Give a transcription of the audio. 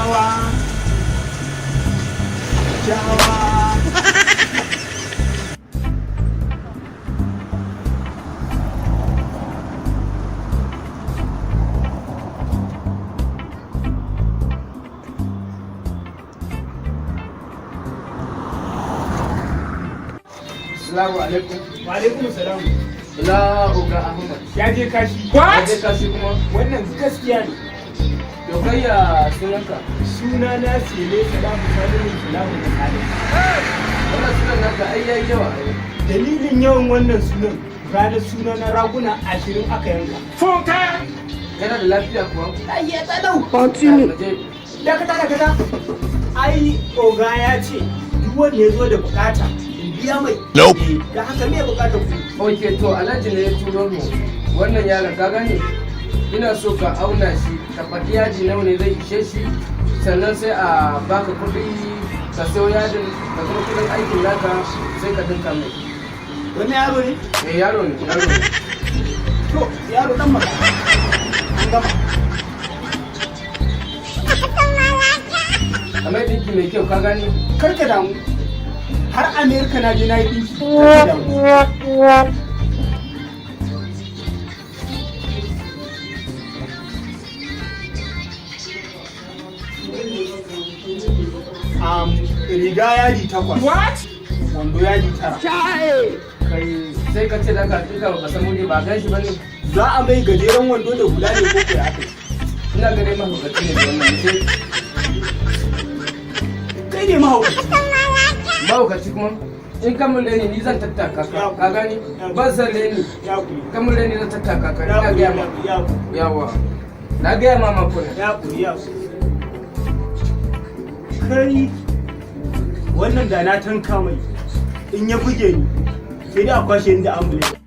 Jawa. Jawa. Assalamu alaikum. Wa alaikum salam. Ina Oga Ahmad? Ya je kashi. Ya je kashi kuma? Wannan gaskiya ne. To, kai ya sunanka? Suna na Sele Salamu Salihu Salamu da Salim. Wannan sunan naka ai yayi yawa ai. Dalilin yawan wannan sunan, ranar suna na raguna 20 aka yanka. Kana da lafiya kuwa? Ai ya tsadau. Continue. Dakata, dakata. Ai oga ya ce duk wanda ya zo da bukata in biya mai. Nope. Da haka, me bukatar ku? Ok, to Alhaji ne ya turo mu. Wannan yaron, ka gane? Ina so ka auna shi, ka faɗi yaji nawa ne zai ishe shi, sannan sai a baka kuɗi ka sayo yadin da kuma kuɗin aikin naka, sai ka dinka mai. Wani yaro ne? Eh, yaro ne, yaro ne. To, yaro dan magana. An gama. Kamar dinki mai kyau, ka gane? Kar ka damu. Har Amerika na je na yi dinki. Kar ka damu. Riga yadi 8. What? Wando yadi 9. Kai sai ka ce da ka dinka, ba san muni ba gan shi bane. Za a mai gajeren wando da hula ne ko kai haka? Ina ga dai mahaukaci ne da wannan sai. Kai ne mahaukaci. Mahaukaci kuma? In ka mun reni, ni zan tattaka ka, ka gani? Ban san reni. Ya kuri. Ka mun reni, zan tattaka ka. Ya Ina kuri. gaya ma. Ya kuri. Yawa, na gaya ma mako ne. Ya kuri, ya kuri. Kai, wannan da na tanka mai, in ya buge ni sai dai a kwashe ni da ambulance.